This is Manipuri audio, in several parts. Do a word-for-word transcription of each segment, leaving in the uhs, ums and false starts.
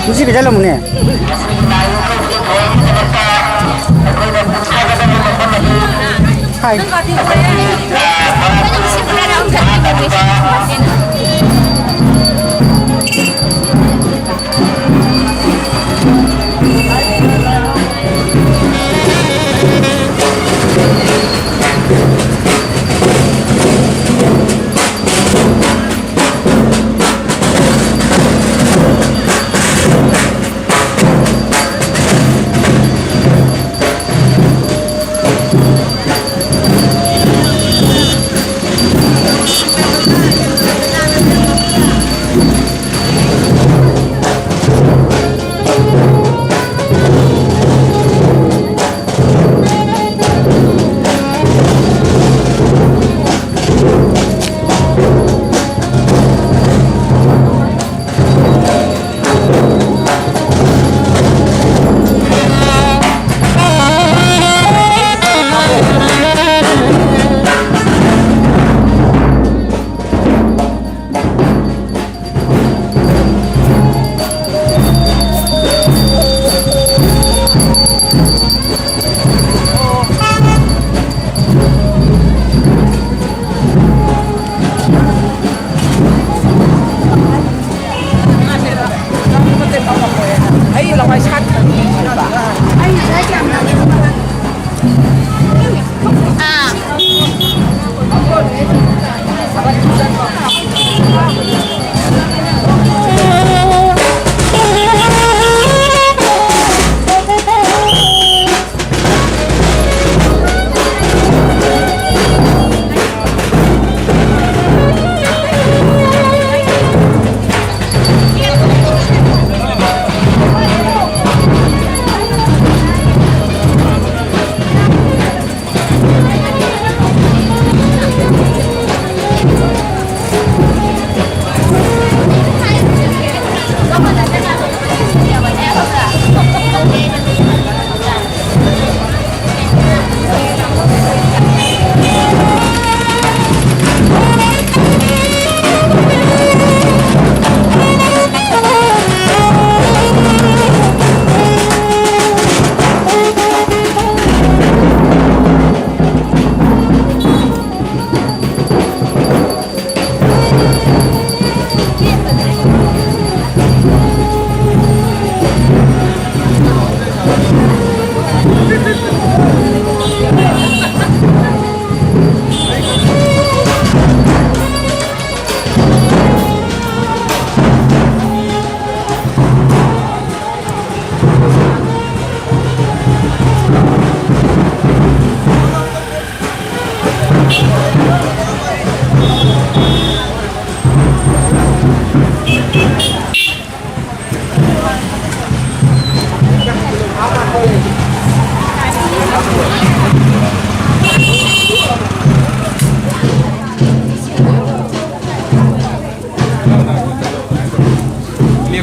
ꯃꯁꯤ ꯀꯩꯗ ꯂꯧꯃꯨꯅꯦ? ꯍꯥꯏ꯫ ꯑꯩ ꯂꯋꯥꯏ ꯁꯥꯠꯈ꯭ꯔꯅꯤ ꯍꯥꯏꯕ꯫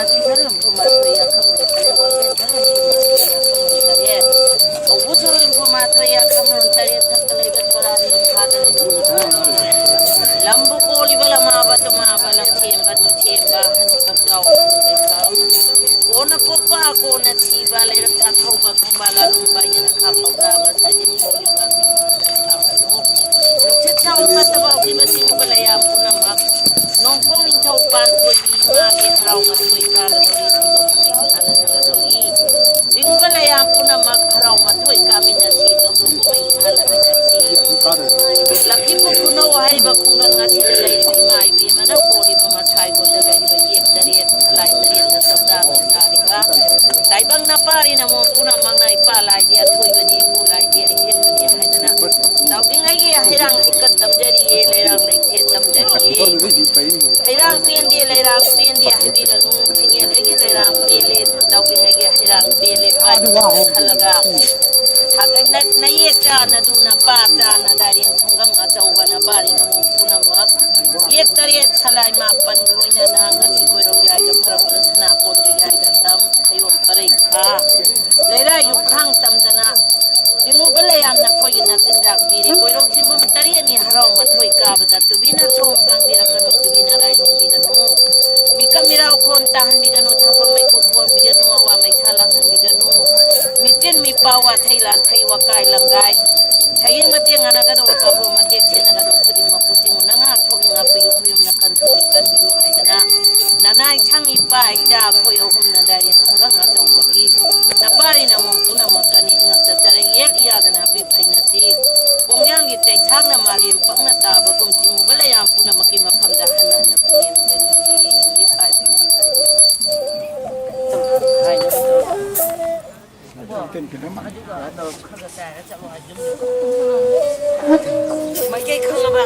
ꯆꯥꯗꯤ ꯈꯔ ꯍꯨꯝꯐꯨ ꯃꯥꯊꯣꯏ, ꯌꯥꯡꯈꯩ ꯃꯥꯊꯣꯏ, ꯋꯥꯡꯂꯦꯟ ꯈꯔ ꯍꯨꯝꯐꯨ ꯃꯥꯊꯣꯏ, ꯌꯥꯡꯈꯩ ꯃꯥꯊꯣꯏ꯫ ꯀꯧꯕ ꯁꯣꯔꯣꯏ ꯀꯨꯟꯃꯥꯊꯣꯏ ꯌꯥꯈꯝꯂꯣꯟ ꯇꯔꯦꯠ ꯊꯛꯇ ꯂꯩꯕ ꯊꯣꯔꯥꯗ ꯌꯨꯝꯐꯥꯗ ꯂꯩꯕ ꯊꯣꯔꯥꯗ ꯂꯝꯕꯨ ꯀꯣꯜꯂꯤꯕ ꯂꯃꯥꯕ ꯇꯨꯃꯥꯕ ꯂꯝꯊꯦꯝꯕ ꯇꯨꯊꯦꯝꯕ ꯍꯅꯨ ꯀꯛꯆꯥꯎ ꯍꯅꯨ ꯂꯩꯈꯥꯎ ꯀꯣꯟꯅ ꯄꯣꯛꯄ ꯀꯣꯟꯅ ꯁꯤꯕ ꯂꯩꯔꯛ ꯆꯥꯛꯊꯧꯕ ꯈꯣꯡꯕꯥꯜ ꯂꯥꯂꯨꯝꯕ ꯌꯦꯅꯈꯥ ꯄꯥꯎꯗꯥꯕ ꯁꯥꯏꯗꯤꯟ ꯀꯣꯜꯂꯤꯕ ꯅꯨꯡꯁꯤꯠ ꯁꯥꯎ ꯐꯠꯇꯕ ꯍꯧꯈꯤꯕ ꯆꯤꯡꯕ ꯂꯩꯌꯥꯝ ꯄꯨꯝꯅꯃꯛ ꯅꯣꯡꯄꯣꯛ ꯅꯤꯡꯊꯧ ꯄꯥꯟꯊꯣꯏꯕꯤ ꯏꯃꯥꯒꯤ ꯍꯔꯥꯎ ꯃꯊꯣꯏ ꯀꯥꯕꯗꯒꯤ ꯊꯧꯗꯣꯛ ꯃꯩ ꯊꯥꯅꯒꯗꯧꯔꯤ꯫ ꯆꯤꯡꯕ ꯂꯩꯌꯥꯝ ꯄꯨꯝꯅꯃꯛ ꯍꯔꯥꯎ ꯃꯊꯣꯏ ꯀꯥꯃꯤꯟꯅꯁꯤ, ꯊꯧꯗꯣꯛ ꯃꯩ ꯊꯥꯅꯃꯤꯟꯅꯁꯤ꯫ ꯂꯛꯈꯤꯄꯨ ꯈꯨꯅꯧ ꯍꯥꯏꯔꯤꯕ ꯈꯨꯡꯒꯪ ꯑꯁꯤꯗ ꯂꯩꯔꯤꯕ ꯏꯃꯥ ꯏꯕꯦꯝꯃꯅ ꯄꯣꯔꯤꯕ ꯃꯁꯥꯏꯒꯣꯟꯗ ꯂꯩꯔꯤꯕ ꯌꯦꯛ ꯇꯔꯦꯠ, ꯈꯨꯠꯂꯥꯏ ꯇꯔꯦꯠꯅ ꯆꯥꯛꯆꯥ ꯆꯥꯔꯤꯕ ꯇꯥꯏꯕꯪ ꯅꯄꯥꯔꯤ ꯅꯃꯣ ꯄꯨꯝꯅꯃꯛꯅ ꯏꯄꯥ ꯂꯥꯏꯒꯤ ꯑꯊꯣꯏꯕꯅꯤ, ꯏꯄꯨ ꯂꯥꯏꯒꯤ ꯑꯍꯦꯟꯕꯅꯤ ꯍꯥꯏꯗꯅ ꯇꯧꯔꯤꯉꯩꯒꯤ ꯍꯩꯔꯥꯡ ꯍꯩꯀꯠ ꯇꯝꯖꯔꯤꯌꯦ, ꯂꯩꯔꯥꯡ ꯂꯩꯊꯦꯠ ꯇꯝꯖꯔꯤꯌꯦ꯫ ꯍꯩꯔꯥꯡ ꯄꯦꯟꯗꯦ, ꯂꯩꯔꯥꯡ ꯄꯦꯟꯗꯦ ꯍꯥꯏꯕꯤꯔꯅꯨ, ꯆꯤꯡꯉꯦꯜ ꯑꯩꯒꯤ ꯂꯩꯔꯥꯡ ꯄꯦꯜꯂꯦ, ꯇꯧꯔꯤꯉꯩꯒꯤ ꯍꯩꯔꯥꯡ ꯄꯦꯜꯂꯦ ꯄꯥꯏꯗꯅ ꯈꯜꯂꯒ ꯍꯥꯏꯗꯤ ꯅ-, ꯅꯌꯦꯛ ꯆꯥꯅ ꯇꯨꯅ ꯄꯥ ꯆꯥꯅ ꯂꯥꯏꯔꯦꯟ ꯈꯨꯡꯒꯪ ꯑꯆꯧꯕ ꯅꯄꯥꯔꯤ ꯅꯃꯣ ꯄꯨꯝꯅꯃꯛ ꯌꯦꯛ ꯇꯔꯦꯠ ꯁꯂꯥꯏ ꯃꯥꯄꯟ ꯂꯣꯏꯅꯅ ꯉꯁꯤ ꯀꯣꯏꯔꯣꯝ ꯌꯥꯏꯗ ꯐꯔꯛꯄꯗ ꯁꯅꯥꯄꯣꯟꯗ ꯌꯥꯏꯗ ꯇꯝ ꯈꯌꯣꯝ ꯄꯔꯩ ꯈꯥ ꯂꯩꯔꯥꯏ ꯌꯨꯝꯈꯥꯡ ꯇꯝꯗꯅ ꯆꯤꯡꯉꯨꯕ ꯂꯩꯌꯥꯝꯅ ꯑꯩꯈꯣꯏꯒꯤ ꯅꯆꯤꯟꯖꯥꯛ ꯄꯤꯔꯦ꯫ ꯀꯣꯏꯔꯣꯝ ꯆꯤꯡꯕ ꯇꯔꯦꯠꯅꯤ ꯍꯔꯥꯎ ꯃꯊꯣꯏ ꯀꯥꯕꯗ ꯇꯨꯕꯤꯅ ꯁꯣꯝ ꯀꯥꯡꯕꯤꯔꯛꯀꯅꯨ, ꯇꯨꯕꯤꯅ ꯂꯥꯏ ꯂꯣꯡꯕꯤꯒꯅꯨ꯫ ꯃꯤꯀꯞ ꯃꯤꯔꯥꯎ ꯈꯣꯟ ꯇꯥꯍꯟꯕꯤꯒꯅꯨ, ꯊꯥꯡꯐꯝ ꯃꯩꯈꯨ ꯈꯣꯟꯕꯤꯒꯅꯨ, ꯑꯋꯥ ꯃꯩꯁꯥ ꯂꯥꯡꯍꯟꯕꯤꯒꯅꯨ꯫ ꯃꯤꯇꯤꯟ ꯃꯤꯄꯥꯎ ꯋꯥꯊꯩ ꯂꯥꯟꯊꯩ ꯋꯥꯀꯥꯏ ꯂꯪꯒꯥꯏ ꯁꯌꯦꯡ ꯃꯇꯦꯛ ꯉꯥꯅꯒꯗꯧꯕ ꯄꯥꯝꯕꯣꯝ ꯃꯇꯦꯛ ꯁꯦꯠꯅꯒꯗꯧꯕ ꯈꯨꯗꯤꯡꯃꯛꯄꯨ ꯆꯤꯡꯉꯨꯅ ꯉꯥꯛꯊꯣꯛꯅ ꯉꯥꯛꯄꯤꯌꯨ, ꯈꯨꯌꯨꯝꯅ ꯀꯟꯕꯤꯌꯨ, ꯀꯟꯕꯤꯌꯨ ꯍꯥꯏꯗꯅ ꯅꯅꯥꯏ ꯁꯪ ꯏꯄꯥ ꯏꯆꯥ ꯑꯩꯈꯣꯏ ꯑꯍꯨꯝꯅ ꯂꯥꯏꯔꯦꯟ ꯈꯨꯡꯒꯪ ꯑꯆꯧꯕꯒꯤ ꯅꯄꯥꯔꯤ ꯅꯃꯣ ꯄꯨꯝꯅꯃꯛꯇꯅꯤ ꯉꯛꯇ ꯇꯔꯦꯠ ꯌꯦꯛ ꯌꯥꯗꯅ ꯄꯤꯛ ꯐꯩꯅꯁꯤ ꯀꯣꯡꯌꯥꯡꯒꯤ ꯆꯩꯊꯥꯡꯅ ꯃꯥꯂꯦꯝ ꯄꯛꯅ ꯇꯥꯕꯒꯨꯝ ꯆꯤꯡꯉꯨꯕ ꯂꯩꯌꯥꯝ ꯄꯨꯝꯅꯃꯛꯀꯤ ꯃꯐꯝꯗ ꯍꯟꯅ ꯍꯟꯅ ꯄꯨꯛꯅꯤꯡ ꯆꯪꯏ꯫ ꯏꯄꯥ ꯏꯄꯨ ꯏꯃꯥ ꯏꯕꯦꯟ꯫ ꯃꯥꯏꯀꯩ ꯈꯪꯉꯕ?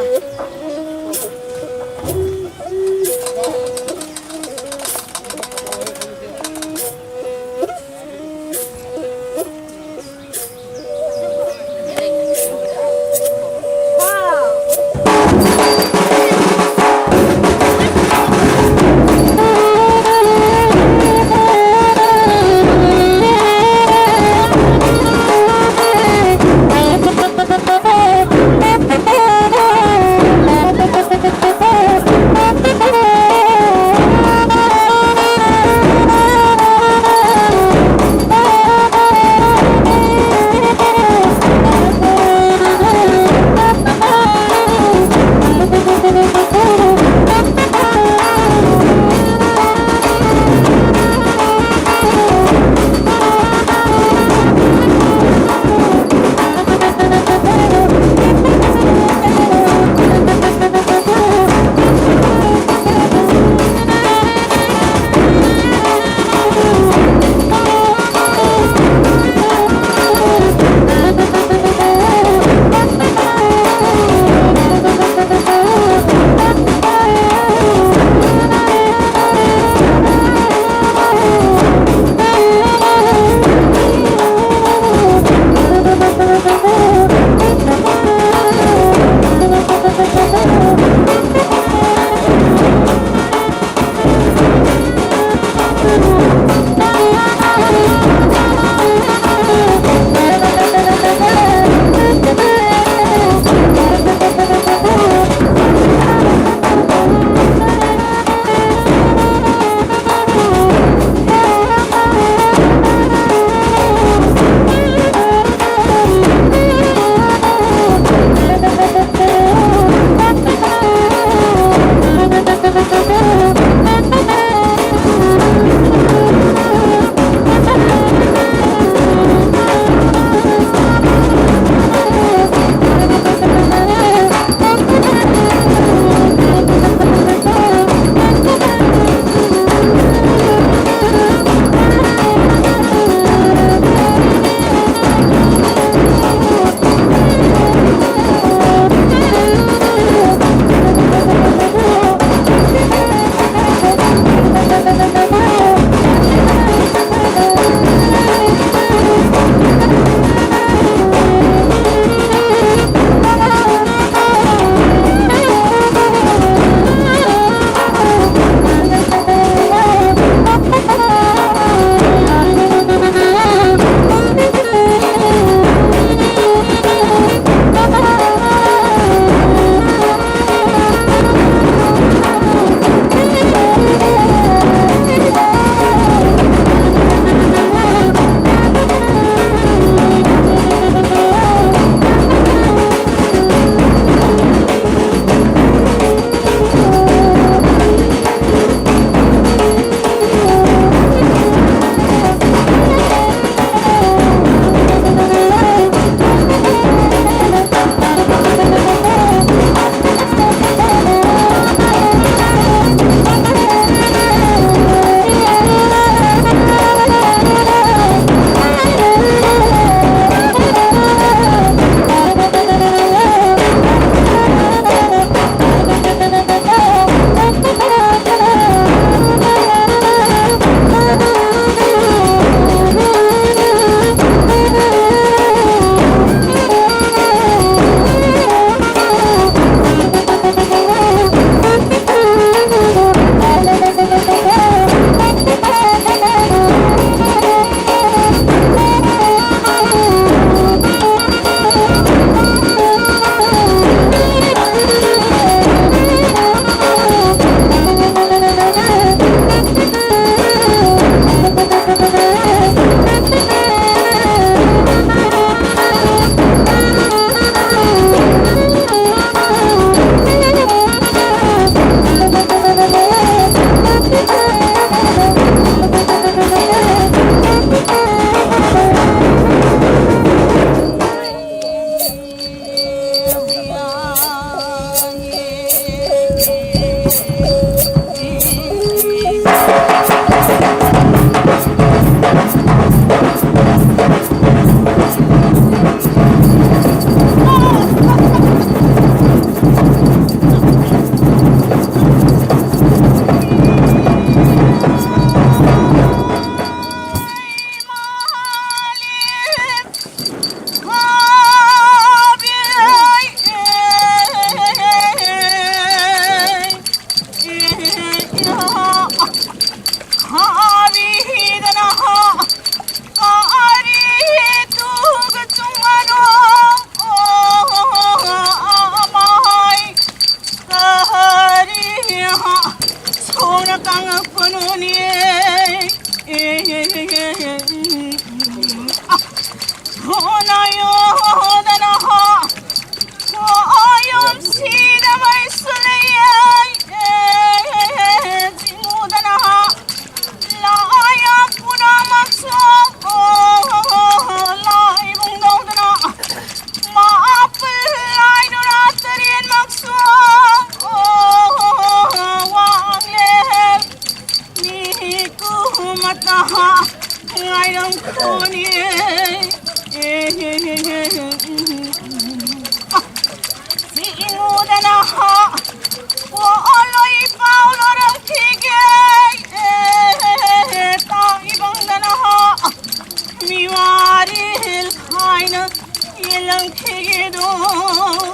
ꯌꯦꯜꯂꯝꯈꯤꯒꯦꯗꯣ꯫ ꯑꯣ,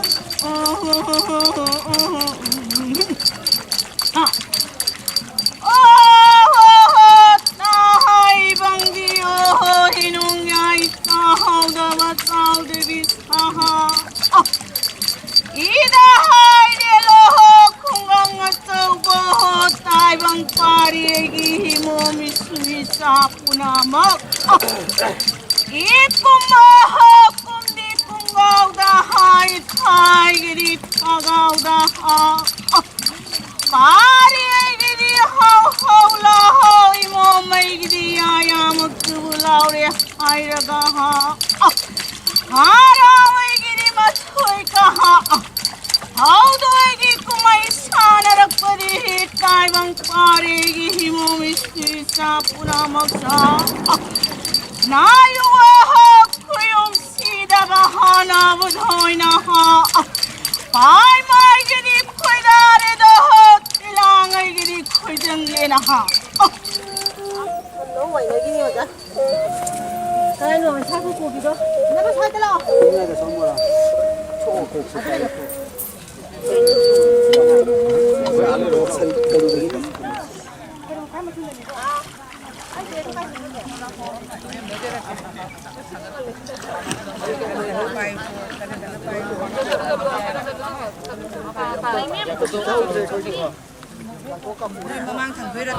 ꯑꯣ, ꯑꯣ, ꯑꯣ, ꯑꯣ꯫ ꯑ꯫ ꯑꯣ, ꯍꯣ, ꯍꯣ, ꯇꯥꯍꯩꯕꯪꯒꯤ, ꯑꯣ, ꯍꯣ, ꯍꯤꯅꯨꯡꯌꯥꯏ ꯇꯥꯍꯧꯗꯕ ꯇꯥꯎꯗꯕꯤ ꯁꯥꯍꯥ꯫ ꯑ꯫ ꯏꯗ ꯍꯥꯏꯔꯦ ꯂꯣꯍꯣ ꯈꯨꯡꯒꯪ ꯑꯆꯧꯕ ꯍꯣ ꯇꯥꯏꯕꯪ ꯄꯥꯔꯤꯒꯤ ꯍꯤꯃꯣ ꯃꯤꯁꯨ ꯏꯆꯥ ꯄꯨꯝꯅꯃꯛ꯫ ꯑ꯫ ꯏꯀꯨꯝꯕ ꯍꯣ ꯀꯨꯝꯗꯤ ꯀꯨꯡꯒꯥꯎꯗ ꯍꯥꯏ ꯊꯥꯏꯒꯤꯗꯤ ꯊꯥꯒꯥꯎꯗ ꯍꯥ꯫ ꯄꯥꯔꯤ ꯑꯩꯒꯤꯗꯤ ꯍꯥꯎ ꯍꯥꯎ ꯂꯥꯎ ꯏꯃꯣ ꯃꯩꯒꯤꯗꯤ ꯌꯥ ꯌꯥꯃꯛꯇꯨꯕꯨ ꯂꯥꯎꯔꯦ ꯍꯥꯏꯔꯒ ꯍꯥ꯫ ꯍꯥꯔꯥꯎ ꯑꯩꯒꯤꯗꯤ ꯃꯊꯣꯏ ꯀꯍꯥ꯫ ꯍꯥꯎꯗꯣꯏꯒꯤ ꯀꯨꯝꯍꯩ ꯁꯥꯟꯅꯔꯛꯄꯗꯤ ꯇꯥꯏꯕꯪ ꯄꯥꯔꯤꯒꯤ ꯍꯤꯃꯣ ꯃꯤꯁꯤ ꯆꯥ ꯄꯨꯝꯅꯃꯛ ꯆꯥ꯫ ꯅꯥꯌꯨ ꯑꯍꯣ ꯈꯨꯌꯨꯝ ꯁꯤꯗꯕ ꯍꯥꯟꯅꯕꯨ ꯊꯣꯏꯅ ꯍꯥ꯫ ꯄꯥꯏ ꯃꯥꯏꯒꯤꯗꯤ ꯈꯣꯏꯗꯥꯔꯦꯗ ꯍꯣ ꯇꯤꯂꯥꯡꯉꯩꯒꯤꯗꯤ ꯈꯣꯏꯖꯪꯂꯦꯅ ꯍꯥ꯫ ꯀꯗꯥꯏꯅꯣ ꯉꯁꯥꯏ ꯑꯩꯈꯣꯏ ꯀꯣꯕꯤꯗꯣ? ꯅꯪ ꯁ꯭ꯋꯥꯏꯗ ꯂꯥꯛꯑꯣ꯫ ꯅꯣꯏ ꯃꯃꯥꯡ ꯊꯪꯗꯣꯏꯔ?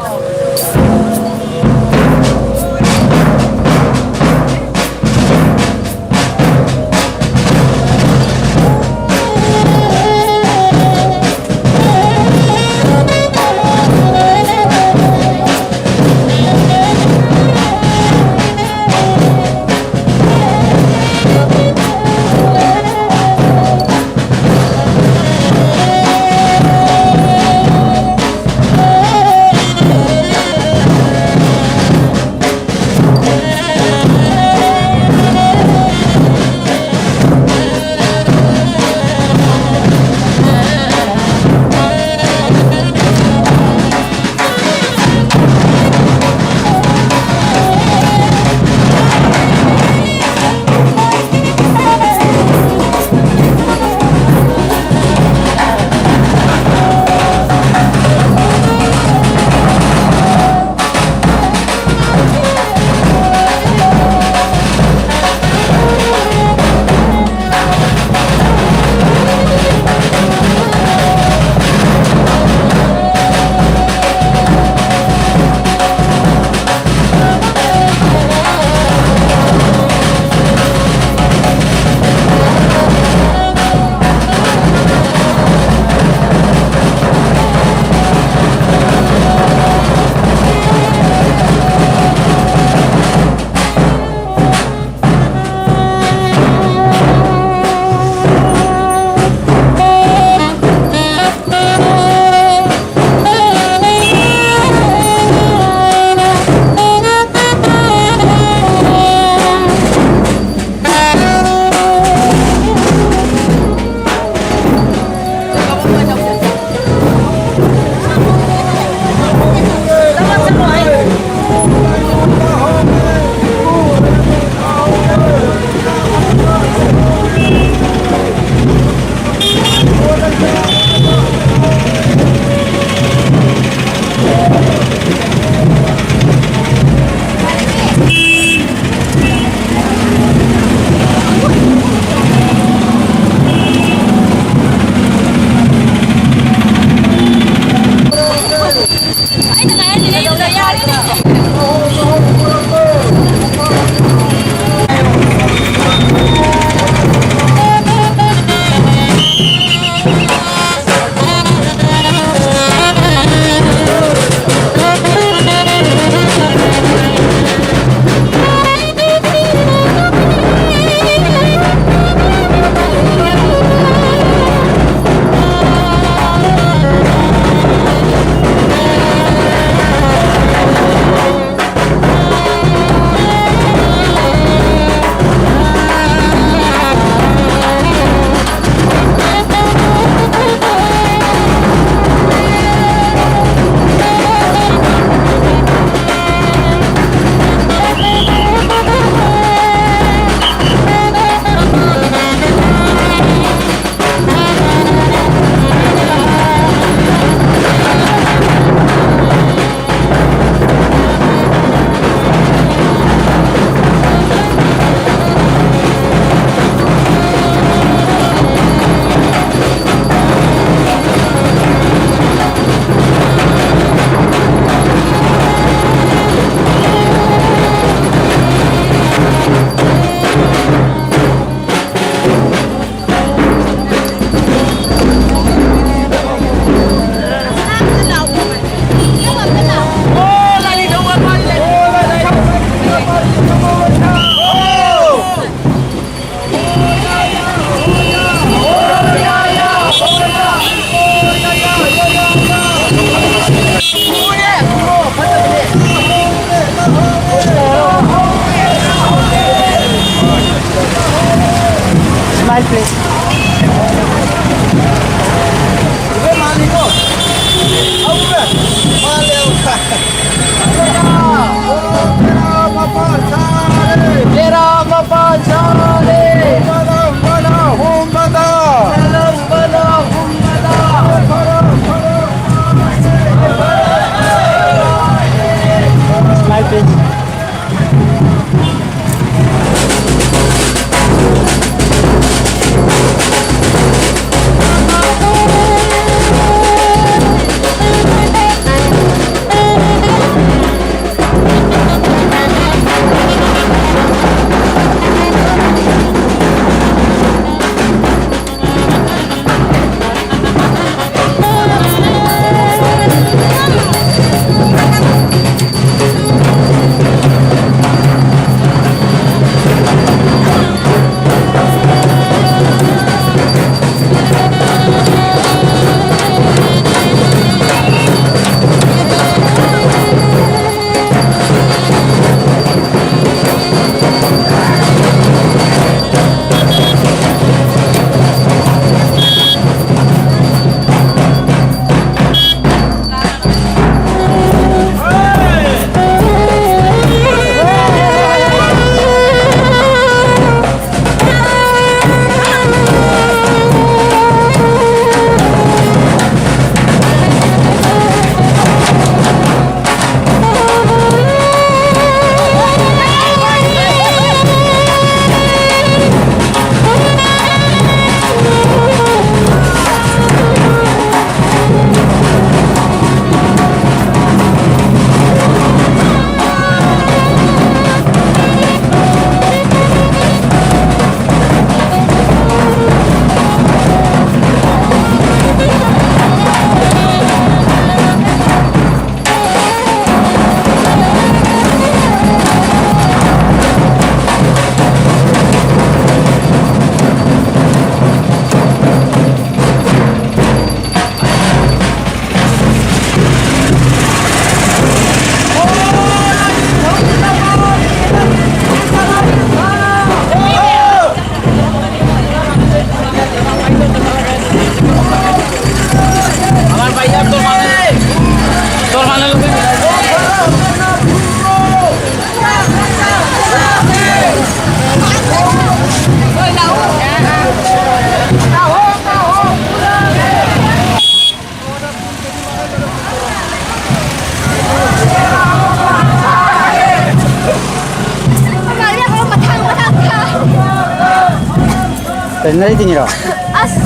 ꯅꯔꯩ ꯇꯤꯡꯉꯤꯔꯣ? ꯑꯁ!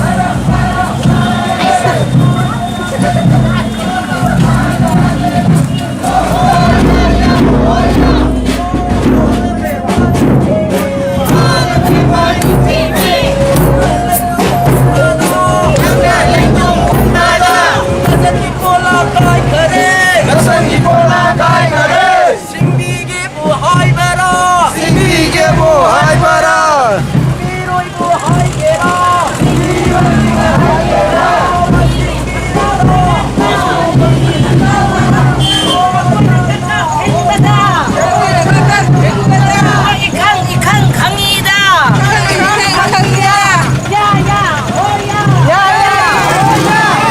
ꯁꯤꯡꯕꯤꯒꯦꯕꯨ ꯍꯥꯏꯕꯔꯥ? ꯁꯤꯡꯕꯤꯒꯦꯕꯨ ꯍꯥꯏꯕꯔꯥ? ꯁꯤꯡꯕꯤꯔꯣꯏꯕꯨ ꯍꯥꯏꯒꯦꯔꯥ? ꯏꯈꯪ, ꯏꯈꯪ ꯈꯪꯉꯤꯗ꯫ ꯌꯥ, ꯌꯥ, ꯍꯣꯏ, ꯌꯥ꯫ ꯌꯥ, ꯌꯥ, ꯍꯣꯏ, ꯌꯥ꯫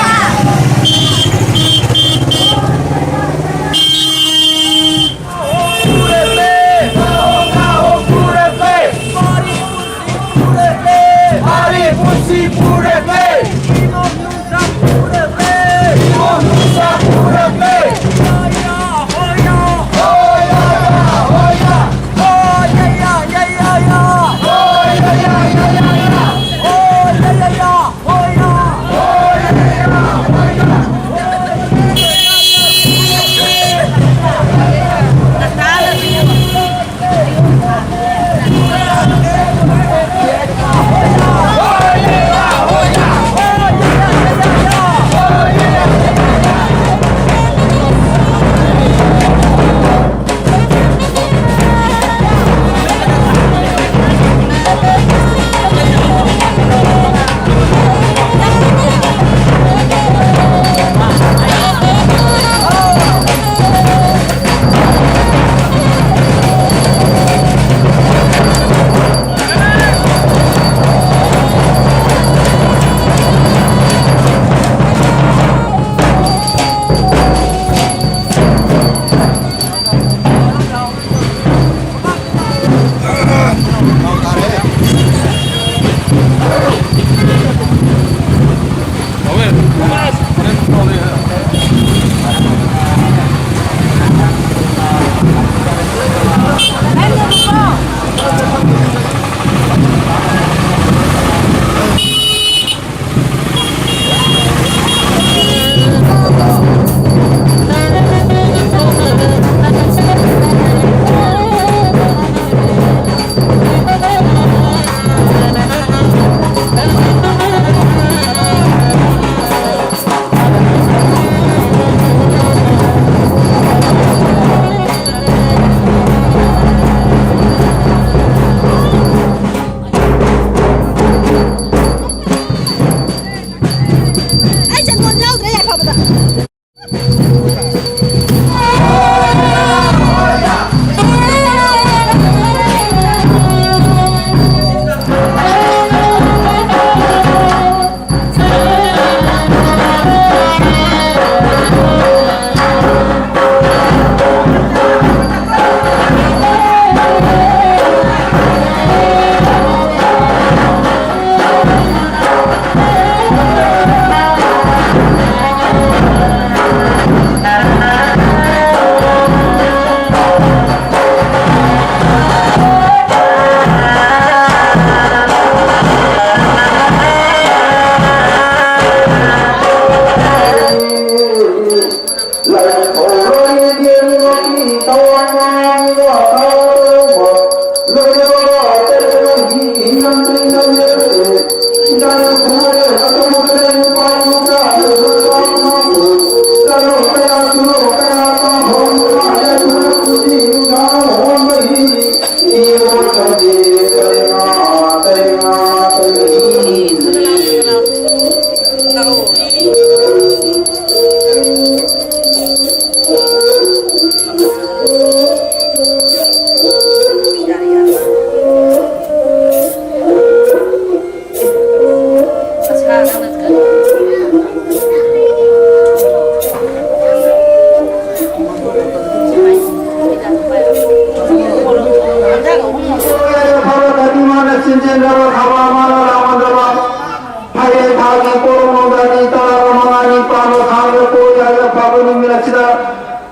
ꯐꯔꯦ, ꯊꯥꯒꯤ ꯀꯣꯔꯣꯃꯣꯗꯥꯅꯤ ꯇꯔꯥꯒ ꯃꯉꯥꯅꯤ ꯄꯥꯟꯕ ꯊꯥꯡꯖ ꯀꯣꯏ ꯌꯥꯏꯐ ꯐꯕ ꯅꯨꯃꯤꯠ ꯑꯁꯤꯗ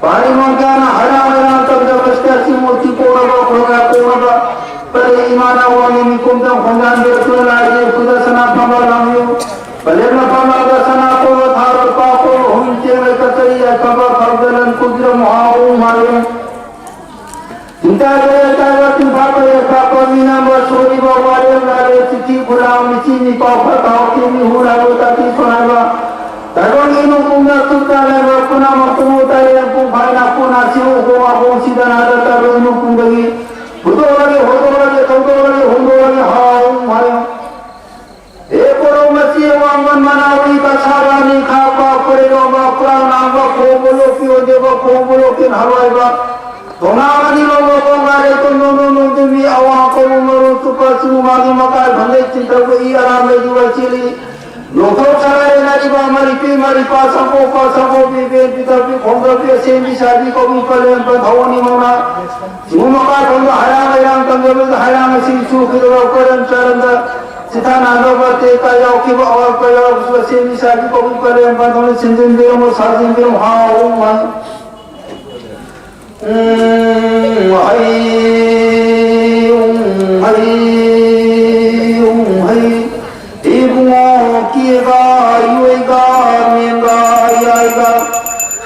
ꯄꯥꯔꯤꯃꯣꯟ ꯀꯌꯥꯅ ꯍꯔꯥꯎ ꯍꯔꯥꯎ ꯇꯧꯖꯕꯁꯤꯗ ꯁꯤꯃꯨꯔꯇꯤ ꯀꯣꯛꯅꯕ ꯈꯨꯔꯨꯝꯅ ꯀꯣꯛꯅꯕ ꯄꯔꯦ ꯏꯃꯥꯅ ꯋꯥꯡꯅꯤ ꯃꯤꯀꯨꯝꯗ ꯈꯣꯡꯗꯥꯟꯕꯤꯔꯛꯇꯨꯅ ꯂꯥꯏꯒꯤ ꯈꯨꯗ ꯁꯅꯥ ꯐꯝꯕ ꯂꯥꯡꯕꯤꯌꯨ꯫ ꯄꯂꯦꯝꯅ ꯐꯝꯂꯒ ꯁꯅꯥ ꯀꯣꯛꯅ ꯊꯥꯔ ꯄꯥ ꯀꯣꯛꯅ ꯍꯨꯝ ꯆꯦꯡꯂꯩ ꯀꯠꯆꯔꯤ ꯌꯥꯏꯐꯕ ꯐꯕꯗ ꯂꯟ ꯀꯨꯝꯖꯔ ꯃꯍꯥ ꯎ ꯃꯥꯂꯦꯝ ꯇꯤꯟꯇꯥ ꯀꯌꯥ ꯇꯥꯏꯕ ꯇꯤꯟꯐꯥ ꯀꯌꯥ ꯀꯥꯞꯄ ꯃꯤꯅꯝꯕ ꯁꯣꯏꯔꯤꯕ ꯋꯥꯔꯦꯝ ꯂꯥꯏꯔꯦ ꯆꯤꯊꯤ ꯈꯨꯔꯥꯎ ꯃꯤꯆꯤ ꯃꯤꯄꯥꯎ ꯐꯠꯇ ꯍꯥꯎꯊꯤ ꯃꯤꯍꯨ ꯂꯥꯏꯕ ꯇꯥꯇꯤ ꯁꯣꯟꯅꯕ ꯇꯥꯏꯕꯪ ꯏꯃꯨꯡ ꯄꯨꯝꯅ ꯇꯨꯞꯇ ꯂꯩꯕ ꯄꯨꯝꯅꯃꯛ ꯄꯨꯡ ꯇꯔꯦꯠ ꯄꯨꯡ ꯐꯥꯏꯅ ꯄꯨꯟꯅ ꯁꯤꯍꯨ ꯈꯣꯡ ꯑꯍꯣꯡ ꯁꯤꯗꯅꯗ ꯇꯥꯏꯕꯪ ꯏꯃꯨꯡ ꯄꯨꯝꯗꯒꯤ ꯍꯨꯟꯗꯣꯛꯂꯒꯦ ꯍꯨꯟꯗꯣꯛꯂꯒꯦ ꯊꯧꯗꯣꯛꯂꯒꯦ ꯍꯨꯟꯗꯣꯛꯂꯒꯦ ꯍꯥꯎ ꯍꯥꯏꯌꯣ꯫ ꯍꯦ ꯀꯣꯔꯧ ꯃꯆꯤ ꯑꯋꯥꯡꯕꯟ ꯃꯅꯥꯎꯔꯤ ꯀꯁꯥꯔꯥꯅꯤ ꯈꯥꯛꯄ ꯄꯨꯔꯦꯂꯣꯝꯕ ꯄꯨꯔꯥꯡ ꯂꯥꯡꯕ ꯈꯣꯡꯕ ꯂꯣꯛꯄꯤ ꯑꯣꯏꯗꯦꯕ ꯈꯣꯡꯕ ꯂꯣꯛꯄꯤ ꯍꯜꯋꯥꯏꯕ ꯇꯣꯉꯥ ꯑꯅꯤ ꯂꯣꯡꯕ ꯀꯣꯡꯒꯥꯔꯦ ꯇꯣꯟꯗꯣꯟ ꯅꯣꯡꯗꯨꯝꯕꯤ ꯑꯋꯥꯡ ꯀꯧꯕ ꯃꯔꯨ ꯆꯨꯞꯄ ꯆꯤꯡ ꯃꯥꯒꯤ ꯃꯀꯥꯏ ꯐꯝꯂꯦ ꯆꯤꯡꯊꯧꯕ ꯏ ꯑꯔꯥꯝ ꯂꯩꯗꯨꯕ ꯆꯦꯜꯂꯤ ꯅꯣꯡꯊꯧ ꯁꯔꯥꯏ ꯅꯥꯔꯤꯕ ꯃꯔꯤꯄꯤ ꯃꯔꯤꯄꯥ ꯁꯪꯄꯣꯛꯄ ꯁꯪꯄꯣꯛꯄꯤ ꯕꯦꯟ ꯄꯤꯊꯛꯄꯤ ꯈꯣꯡꯗꯛꯄꯤ ꯑꯁꯦꯡꯕꯤ ꯁꯥꯕꯤ ꯀꯧꯕꯤ ꯄꯂꯦꯝ ꯄꯟꯊꯧ ꯑꯅꯤ ꯃꯧꯅ ꯆꯤꯡ ꯃꯀꯥꯏ ꯐꯝꯕ ꯍꯩꯔꯥꯡ ꯂꯩꯔꯥꯡ ꯇꯝꯖꯕꯗ ꯍꯩꯔꯥꯡ ꯑꯁꯤ ꯆꯨꯈꯤꯗꯕ ꯀꯣꯏꯔꯝ ꯆꯥꯔꯝꯗ ꯆꯤꯊꯥꯅꯗꯕ ꯇꯦꯛꯇ ꯌꯥꯎꯈꯤꯕ ꯑꯋꯥꯠꯄ ꯌꯥꯎꯔꯕꯁꯨ ꯑꯁꯦꯝꯕꯤ ꯁꯥꯕꯤ ꯀꯧꯕꯤ ꯄꯂꯦꯝ ꯄꯟꯊꯧꯅ ꯁꯤꯟꯖꯤꯟꯕꯤꯔꯝꯃꯨ, ꯁꯥꯖꯤꯟꯕꯤꯔꯝꯃꯨ, ꯍꯥꯎ, ꯍꯥꯎ꯫ ꯎꯝ, ꯍꯩ, ꯎꯝ, ꯍꯩ, ꯎꯝ, ꯍꯩ꯫ ꯏꯕꯨꯡꯉꯣ ꯀꯦꯒ, ꯏꯑꯣꯏꯒ, ꯃꯦꯟꯒ, ꯏꯌꯥꯏꯒ꯫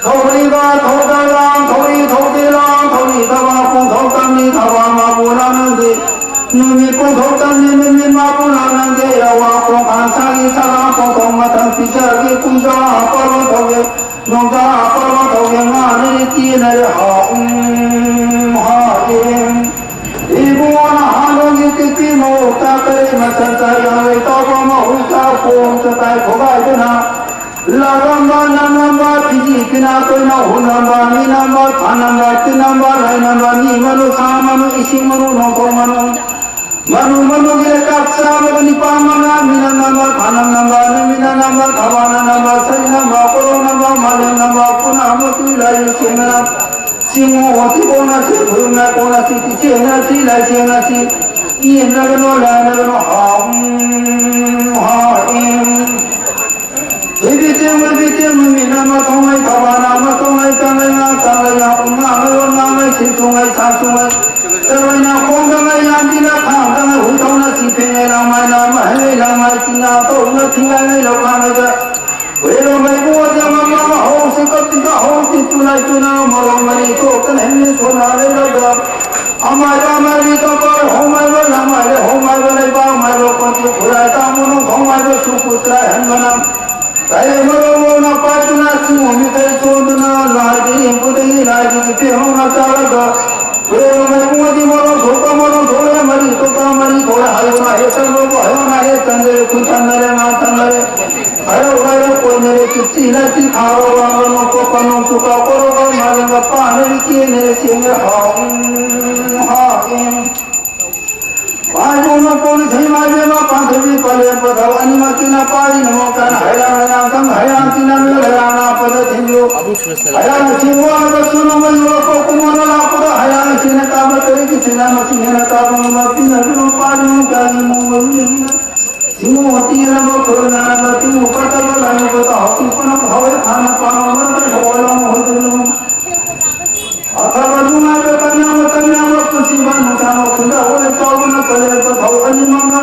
ꯊꯧꯔꯤꯒ, ꯊꯧꯗ ꯂꯥꯡ, ꯊꯧꯔꯤ, ꯊꯧꯗꯦ ꯂꯥꯡ, ꯊꯧꯔꯤ ꯊꯕꯥ, ꯄꯨꯡꯊꯧ ꯇꯝꯅꯤ, ꯊꯕꯥ ꯃꯥꯕꯨ ꯂꯥꯡꯅꯗꯦ꯫ ꯅꯨꯃꯤꯠ ꯄꯨꯡꯊꯧ ꯇꯝꯅꯤ, ꯅꯨꯃꯤꯠ ꯃꯥꯕꯨ ꯆꯥꯒꯦ ꯀꯨꯝꯖꯥ ꯄꯥꯜꯂꯣ ꯇꯧꯒꯦ, ꯅꯣꯡꯖꯥ ꯄꯥꯜꯂꯣ ꯇꯧꯒꯦ, ꯉꯥꯅꯔꯦ ꯇꯦꯟꯅꯔꯦ ꯍꯥ ꯎꯝ ꯍꯥ ꯏꯝ꯫ ꯏꯕꯨꯡꯉꯣ ꯅꯍꯥꯟꯋꯥꯏꯒꯤ ꯇꯤꯛꯄꯤ ꯃꯧ ꯆꯥ ꯇꯔꯦꯠ ꯃꯆꯟ ꯆꯥ ꯌꯥꯡꯂꯩ ꯇꯧꯕ ꯃꯍꯧꯁꯥ ꯈꯣꯡ ꯆꯀꯥꯏ ꯈꯣꯒꯥꯏꯗꯨꯅ ꯂꯥꯛꯂꯝꯕ ꯅꯝꯂꯝꯕ ꯐꯤꯖꯤ ꯐꯤꯅꯥ ꯇꯣꯏꯅ ꯍꯨꯟꯂꯝꯕ ꯃꯤꯅꯝꯕ ꯊꯥꯅꯝꯕ ꯇꯤꯟꯅꯝꯕ ꯂꯥꯏꯅꯝꯕ ꯃꯤ ꯃꯅꯨ ꯁꯥ ꯃꯅꯨ ꯏꯁꯤꯡ ꯃꯅꯨ ꯅꯣꯡꯊꯣꯡ ꯃꯅꯨ ꯃꯅꯨ ꯃꯅꯨꯒꯤ ꯂꯩꯀꯥꯞ ꯆꯥꯕꯗ ꯅꯤꯄꯥ ꯃꯉꯥ ꯃꯤꯅ ꯅꯝꯕ ꯐꯥꯅꯝ ꯅꯝꯕ ꯅꯨꯃꯤꯠꯅ ꯅꯝꯕ ꯊꯕꯥꯅ ꯅꯝꯕ ꯁꯔꯤ ꯅꯝꯕ ꯀꯣꯔꯣ ꯅꯝꯕ ꯃꯥꯂꯦꯝ ꯅꯝꯕ ꯄꯨꯅ ꯑꯃꯁꯨ ꯂꯥꯏ ꯆꯦꯡꯅ ꯆꯤꯡꯉꯨ ꯑꯣꯇꯤ ꯀꯣꯡꯅ ꯁꯤ ꯐꯨꯔꯨꯝꯅ ꯀꯣꯡꯅ ꯁꯤ ꯇꯤꯆꯦꯡꯅ ꯁꯤ ꯂꯥꯏ ꯆꯦꯡꯅ ꯁꯤ ꯏꯟꯅꯒꯅꯣ ꯂꯥꯏꯅꯒꯅꯣ ꯍꯥꯎ ꯍꯥꯎ ꯏꯪ ꯏꯕꯤꯇꯦꯝ ꯏꯕꯤꯇꯦꯝ ꯃꯤꯅ ꯃꯊꯧꯉꯩ ꯊꯕꯥꯅ ꯃꯊꯧꯉꯩ ꯇꯥꯡꯂꯩ ꯉꯥ ꯇꯥꯡꯂꯩ ꯉꯥ ꯎ ꯉꯥꯡꯂꯩ ꯋꯥ ꯉꯥꯡꯂꯩ ꯁꯤ ꯊꯨꯡꯉꯩ ꯁꯥ ꯊꯨꯡꯉꯩ ꯆꯔꯣꯏꯅ ꯈꯣꯡꯗꯉꯩ ꯌꯥꯝꯕꯤꯅ ꯈꯥꯡꯗꯉꯩ ꯍꯨꯏꯊꯧꯅ ꯁꯤ ꯐꯦꯡꯉꯩ ꯂꯥꯡꯃꯥꯏꯅ ꯃꯍꯩꯉꯩ ꯂꯥꯡꯃꯥꯏ ꯇꯤꯟꯅ ꯇꯧꯅ ꯊꯤꯡꯉꯥꯏꯉꯩ ꯂꯧꯈꯥꯡꯉꯩꯗ ꯍꯨꯏꯔꯣꯝꯉꯩ ꯄꯣꯠ ꯌꯥꯝꯃꯝꯃꯒ ꯍꯧꯁꯤ ꯀꯞꯄꯤꯗ ꯍꯧꯁꯤ ꯇꯨꯅꯥꯏ ꯇꯨꯅ ꯃꯔꯣꯡ ꯃꯔꯤ ꯊꯣꯛꯇꯅ ꯍꯦꯟꯅ ꯁꯣꯟꯅ ꯂꯩꯔꯒ ꯑꯃꯥꯏꯕ ꯑꯃꯥꯏꯕꯤ ꯇꯧꯕ ꯍꯧꯃꯥꯏꯕ ꯂꯥꯡꯃꯥꯏꯕ ꯍꯧꯃꯥꯏꯕ ꯂꯩꯕꯥꯛ ꯃꯥꯏꯕ ꯀꯣꯟꯊꯤ ꯈꯨꯔꯥꯏ ꯇꯥꯡꯕꯅ ꯍꯧꯃꯥꯏꯕ ꯁꯨ ꯀꯨꯠꯇ꯭ꯔꯥ ꯍꯟꯕꯅ ꯀꯔꯤ ꯃꯔꯣꯡ ꯃꯔꯣꯡꯅ ꯄꯥꯏꯗꯨꯅ ꯆꯤꯡꯉꯣꯝꯒꯤ ꯀꯔꯤ ꯆꯣꯟꯗꯨꯅ ꯂꯥꯏꯗꯒꯤ ꯏꯝꯐꯨꯗꯒꯤ ꯂꯥꯏꯗꯒꯤ ꯄꯦꯟꯍꯧꯅ ꯆꯥꯔꯒ ꯀꯨꯏꯔꯕ ꯃꯇꯨꯡꯗꯗꯤ ꯃꯔꯣꯡ ꯊꯣꯛꯄ ꯃꯔꯣꯡ ꯊꯣꯛꯂꯦ ꯃꯔꯤ ꯊꯣꯛꯄ ꯃꯔꯤ ꯊꯣꯛꯂꯦ ꯍꯥꯏꯕꯅ ꯍꯦꯛ ꯆꯪꯕꯕꯨ ꯍꯥꯏꯕꯅ ꯍꯦꯛ ꯆꯪꯗꯦ ꯈꯨꯟ ꯊꯝꯅꯔꯦ ꯉꯥ ꯊꯝꯅꯔꯦ ꯍꯥꯏꯔꯧ ꯍꯥꯏꯔꯧ ꯀꯣꯏꯅꯔꯦ ꯆꯨꯞꯁꯤ ꯂꯥꯏꯁꯤ ꯊꯥꯔꯣ ꯋꯥꯡꯕ ꯅꯣꯡꯄꯣꯛꯄ ꯅꯣꯡ ꯆꯨꯞꯄ ꯀꯣꯔꯣ ꯀꯣꯔꯣ ꯃꯥꯂꯦꯝꯒ ꯄꯥꯅꯔꯤ ꯆꯦꯟꯅꯔꯦ ꯆꯦꯟꯅꯔꯦ ꯍꯥꯎ ꯍꯥꯎ ꯄꯥꯏꯕꯣꯛꯅ ꯄꯣꯛꯅ ꯊꯩ ꯃꯥꯏꯕꯦꯝꯃ ꯄꯥꯟꯊꯣꯏꯕꯤ ꯄꯂꯦꯝ ꯄꯊꯧ ꯑꯅꯤꯃꯛꯀꯤꯅ ꯄꯥꯔꯤ ꯅꯃꯣ ꯀꯥꯏꯅ ꯍꯩꯔꯥꯡ ꯍꯩꯔꯥꯡ ꯀꯪ ꯍꯩꯔꯥꯡ ꯆꯤꯟꯅ ꯃꯤꯑꯣꯏ ꯍꯩꯔꯥꯡ ꯅꯥꯄꯗ ꯊꯤꯟꯕꯤꯌꯨ꯫ ꯍꯩꯔꯥꯡ ꯑꯁꯤ ꯋꯥꯔꯕ ꯁꯨꯅꯨꯡꯕ ꯌꯨꯔꯛꯄ ꯀꯨꯝꯃꯅ ꯂꯥꯛꯄꯗ ꯍꯩꯔꯥꯡ ꯑꯁꯤꯅ ꯀꯥꯕ ꯇꯔꯦꯠꯀꯤ ꯆꯤꯟꯅ ꯃꯁꯤꯡ ꯍꯦꯟꯅ ꯀꯥꯕ ꯉꯝꯕ ꯄꯤꯅꯕꯤꯔꯣ ꯄꯥꯔꯤ ꯅꯃꯣ ꯀꯥꯏꯅ ꯃꯣꯡꯕ ꯃꯤꯑꯣꯏꯅ ꯁꯤꯡꯉꯨ ꯑꯇꯤ ꯌꯦꯜꯂꯝꯕ ꯈꯨꯔꯨ ꯅꯥꯔꯝꯕ ꯇꯤꯡꯉꯨ ꯀꯠꯇꯕ ꯂꯥꯏꯅꯕꯗ ꯍꯧꯖꯤꯛ ꯄꯨꯝꯅꯃꯛ ꯍꯧꯔꯦ ꯊꯥꯅ ꯄꯥꯝꯕ ꯃꯔꯝꯗ ꯍꯣꯏ ꯂꯥꯎꯅ ꯍꯣꯏ ꯑꯐꯕ ꯅꯨꯡꯉꯥꯏꯕ ꯀꯟꯅꯕ ꯀꯟꯅꯕ ꯄꯨꯟꯁꯤ ꯃꯅꯨꯡ ꯆꯥꯕ ꯈꯨꯟꯗꯥ ꯑꯣꯏꯅ ꯆꯥꯎꯕꯅ ꯀꯜꯂꯛꯄ ꯊꯧ ꯑꯅꯤꯃꯛꯅ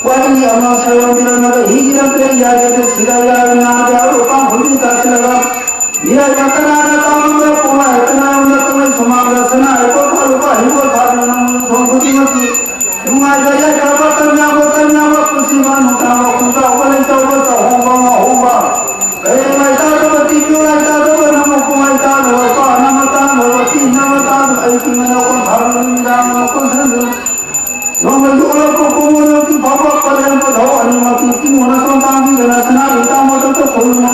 ꯋꯥꯔꯤ ꯑꯃ ꯁꯩꯔꯣꯡꯕꯤꯔꯝꯂꯒ ꯍꯤꯒꯤꯔꯝꯗ꯭ꯔꯦ ꯌꯥꯒꯦꯗ ꯁꯤꯔ ꯌꯥꯔ ꯅꯥꯗ ꯑꯔꯨ ꯄꯥꯡ ꯈꯨꯟꯗꯤ ꯇꯥꯁꯤꯜꯂꯒ ꯃꯤꯔꯥꯏꯕ ꯀꯅꯥꯅ ꯇꯥꯎꯔꯝꯕ ꯄꯨꯡꯉꯥꯏ ꯀꯅꯥꯔꯝꯕ ꯀꯃꯩ ꯁꯨꯃꯥꯡꯗ ꯁꯅꯥ ꯍꯩꯀꯣꯜ ꯊꯥꯔꯨꯕ ꯍꯤꯡꯒꯣꯜ ꯊꯥꯗꯨꯅ ꯅꯣꯡ ꯊꯣꯡ ꯈꯨꯗꯤꯡꯃꯛꯀꯤ ꯅꯨꯡꯉꯥꯏꯕ ꯌꯥꯏꯐꯕ ꯀꯟꯅꯕ ꯀꯟꯅꯕ ꯄꯨꯟꯁꯤ ꯃꯅꯨꯡ ꯆꯥꯕ ꯈꯨꯟꯗꯥ ꯑꯣꯏꯅ ꯇꯧꯍꯧꯕ ꯉꯥꯍꯧꯕ, ꯀꯩ ꯃꯥꯏ ꯇꯥꯗꯕ, ꯇꯤꯟ ꯃꯥꯏ ꯇꯥꯗꯕ, ꯅꯃꯨꯛ ꯃꯥꯏ ꯇꯥꯗꯕ, ꯄꯥ ꯅꯃ ꯇꯥꯗꯕ, ꯇꯤꯟ ꯅꯃ ꯇꯥꯗꯕ, ꯑꯩ ꯇꯤꯟ ꯃꯅꯥꯎ ꯀꯣꯟꯊꯥꯔꯒ ꯅꯨꯃꯤꯗꯥꯡ ꯑꯃ ꯀꯣꯟꯁꯤꯟꯗꯨ꯫ ꯅꯣꯡꯃꯩ ꯌꯣꯛꯂꯛꯄ ꯀꯣꯡꯒꯣꯟ ꯌꯧꯗ꯭ꯔꯤ ꯐꯥꯎꯕ ꯄꯔꯦꯡ ꯄꯊꯧ ꯑꯅꯤꯃꯛꯀꯤ ꯇꯤꯡꯉꯣꯅ ꯁꯣꯝ ꯇꯥꯡꯕꯤꯗꯅ ꯁꯅꯥꯒꯤ ꯇꯥꯡꯕ ꯃꯊꯛꯇ ꯈꯨꯔꯨꯝꯃ